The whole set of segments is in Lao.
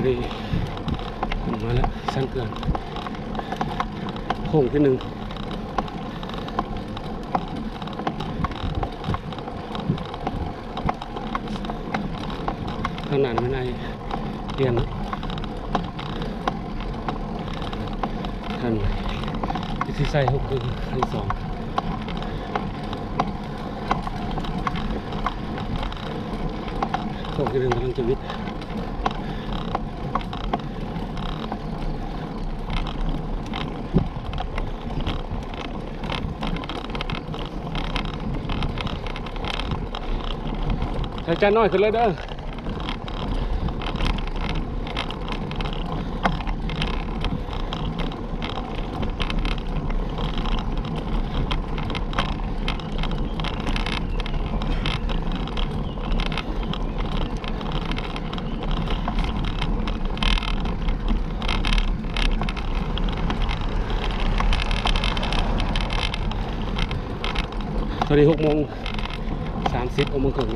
ນີ້ ມາແລ້ວ ສັນເຂື່ອນ ໂຄ້ງທີໜຶ່ງ ທາງໜ້າແມ່ນອ້າຍ ລຽນເນາະ ທ່ານອິດທິໄຊ ຫົກ ຄື ຄັນສອງ ພວກທີ່ເດີນກຳລັງຈະວິດ ໃສ່ຈານນ້ອຍຂຶ້ນເລີຍເດີ. ຕອນນີ້ຫົກໂມງສາມສິບ ຫົກໂມງເຄິ່ງ.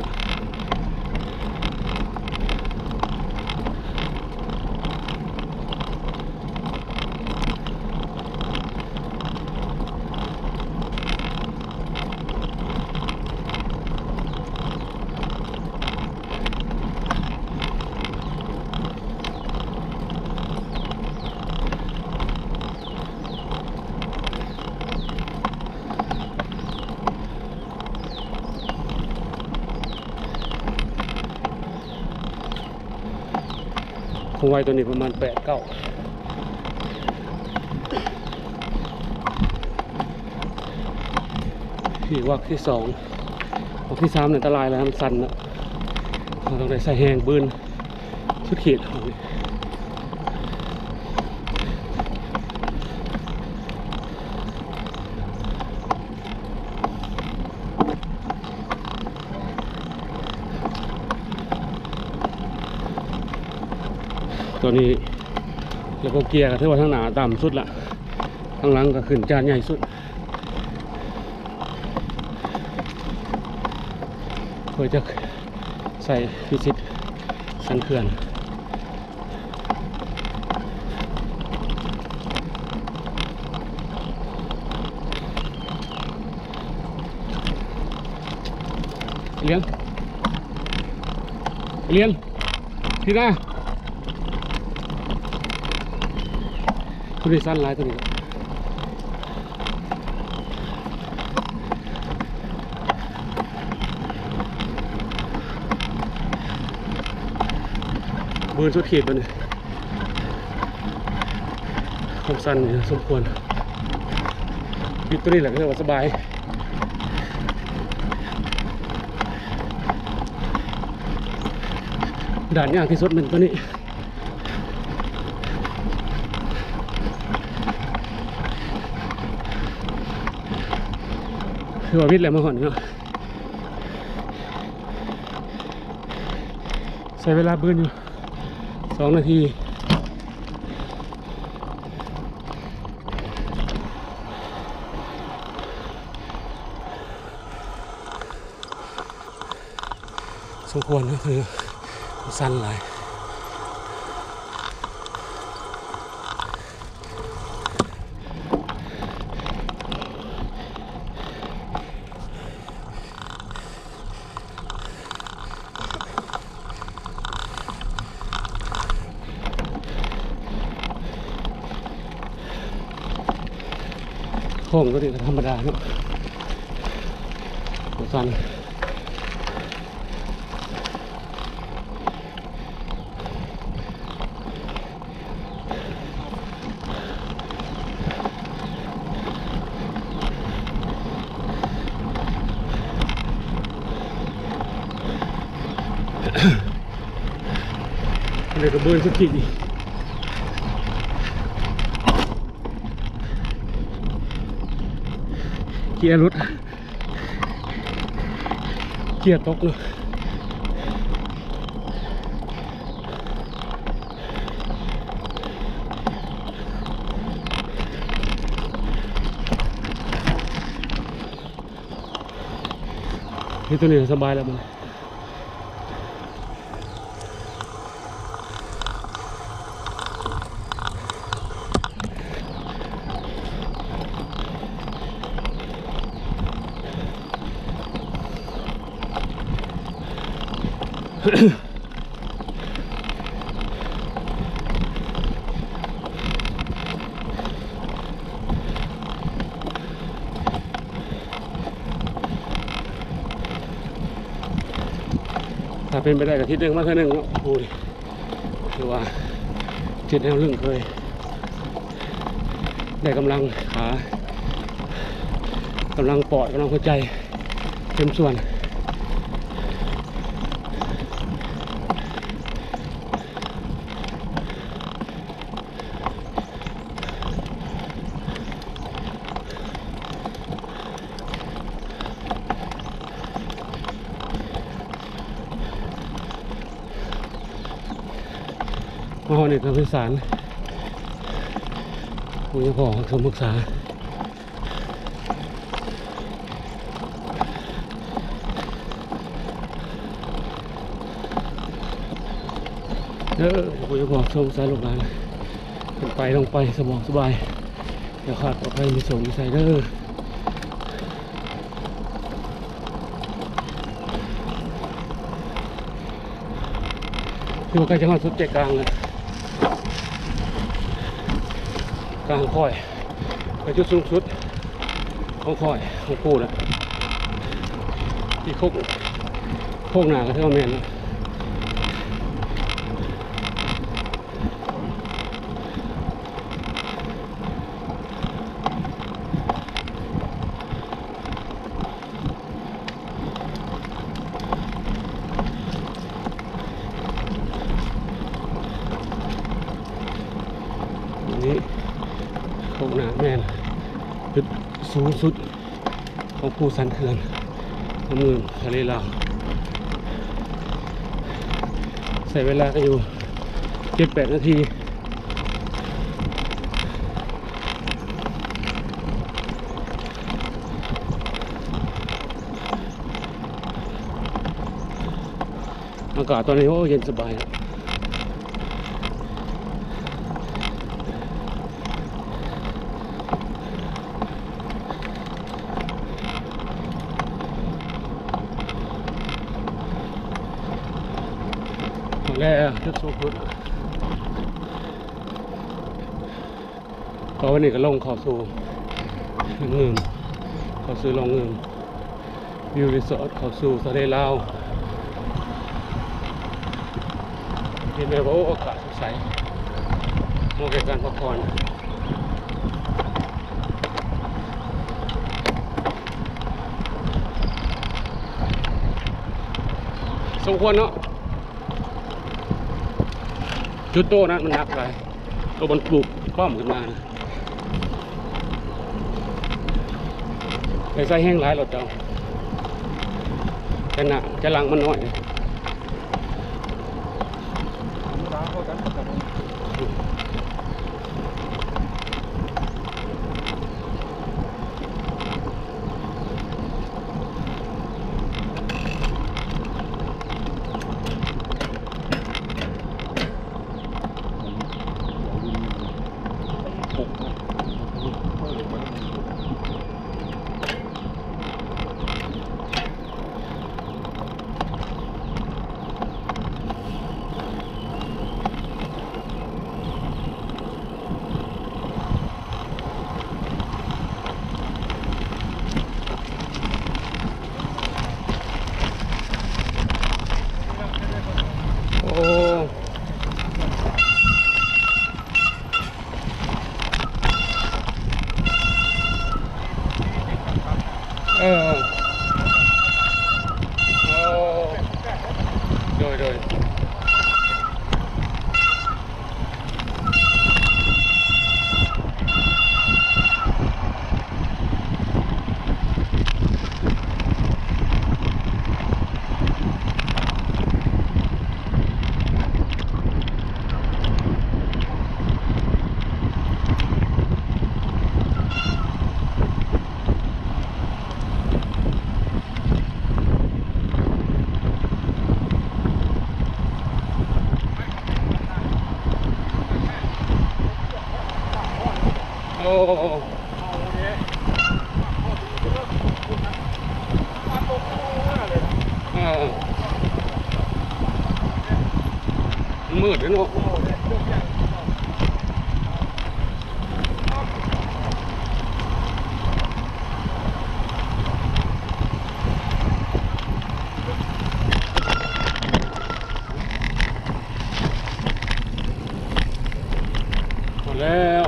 ຄວາມໄວຕົວນີ້ປະມານແປດ ເກົ້າ ນີ້ວັກທີສອງ ວັກທີສາມນີ້ອັນຕະລາຍແລ້ວ ມັນຊັນເນາະ ເຮົາຕ້ອງໄດ້ໃຊ້ແຮງບືນສຸດຂີດ. ຕອນນີ້ລະບົບເກຍກໍຖືວ່າທາງໜ້າຕ່ຳສຸດລະ ທາງຫຼັງກໍຂຶ້ນຈານໃຫຍ່ສຸດ ເພື່ອຈະໃສ່ພິຊິດສັນເຂື່ອນ. ລຽນ ລຽນ ທີ່ນາ ຜູ້ໂດຍສານຫຼາຍຕົວນີ້. ບຶ້ນສຸດຂີດຕົວນີ້ ຄວາມຊັນນີ້ສົມຄວນ ປິດຕົວນີ້ແຫຼະ ກໍຖືວ່າສະບາຍ. ດ່ານຍາກທີ່ສຸດແມ່ນຕົວນີ້. ຄືວ່າວິດແລ້ວມາຮອດນີ້ເນາະ ໃຊ້ເວລາບືນຢູ່ສອງນາທີ. ສົມຄວນເນາະ ຄືຊັນຫຼາຍ. ໂຄ້ງຕົວນີ້ກໍທຳມະດາເນາະ ບໍ່ຊັນ. ອັນນີ້ກໍບຶ້ນສຸດຂີດ ເກຍຫຼຸດ ເກຍຕົກເນາະ. ເຮັດຕົວນີ້ສະບາຍແລ້ວບັດນີ້. ຖ້າເປັນໄປໄດ້ກໍທິດໜຶ່ງມາເທື່ອໜຶ່ງເນາະ ໂອ້ຍ ຖືວ່າເຈັດແນວລຶ້ງເຄີຍ ໄດ້ກຳລັງຂາ ກຳລັງປອດ ກຳລັງຫົວໃຈ ເຕັມສ່ວນ. ມາຮອດນີ້ກໍຄືສານຜູ້ຍັງພໍສົມປຶກສາເດີ ຜູ້ຍັງພໍສົມປຶກສາລູກຫຼານ ຂຶ້ນໄປລົງໄປສະດວກສະບາຍ ແຄ້ວຄາດປອດໄພ ມີໂຊກມີໄຊເດີ. ຖືວ່າໃກ້ຈະຮອດສຸດໃຈກາງແລ້ວ ກາງຂ້ອຍ ໄປຈຸດສູງສຸດຂອງຂ້ອຍ ຂອງປູແລ້ວ ທີ່ໂຄກ ໂຄກໜ້າກໍຖືວ່າແມ່ນແລ້ວ. ນີ້ ໂຄກໜ້າແມ່ນຈຸດສູງສຸດ ຂອງພູສັນເຂື່ອນນ້ຳງື່ມທະເລລາວ ໃຊ້ເວລາກັນຢູ່ເຈັດແປດນາທີ. ອາກາດຕອນນີ້ ໂອ້ ເຢັນສະບາຍ. ຮອດແລ້ວ ຈຸດສູງສຸດ. ຕໍ່ໄປນີ້ກໍລົງເຂົ້າສູ່ນ້ຳງື່ມ ເຂົ້າສູ່ຮ່ອງງື່ມ ວິວຣີສອດ ເຂົ້າສູ່ທະເລລາວ. ເຫັນແບບວ່າ ໂອ້ ອາກາດ ໃສ ເໝາະແກ່ການພັກຜ່ອນ ສົມຄວນເນາະ. ຈຸດໂຕະນັ້ນມັນໜັກຫຼາຍ ໂຕະມັນປຸກປ້ອມຂຶ້ນມານະ ໄປໃສ່ແຮງຫຼາຍໂລດເຈົ້າ ແຕ່ໜ້າ ແຕ່ຫຼັງມັນນ້ອຍ. ໂອ້ ເອີ ໂອ້ ໂດຍ ໂດຍ. ໂອ້ ເອີ. ມືດເດ້ເນາະ. ພໍແລ້ວ.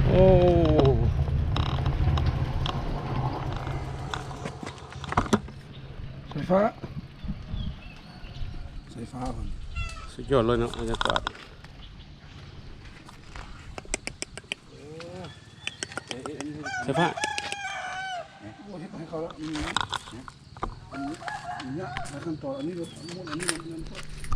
ໂອ້ ໄຟຟ້າ ໄຟຟ້າ ສຸດຍອດເລີຍເນາະ ບັນຍາກາດ. ໄຟຟ້າ ໂອ້ ເຮັດໃຫ້ເຂົາລະ ອັນນີ້ ອັນນີ້ ອັນນີ້ ຂັ້ນຕອນ ອັນນີ້ ອັນນີ້ ອັນນີ້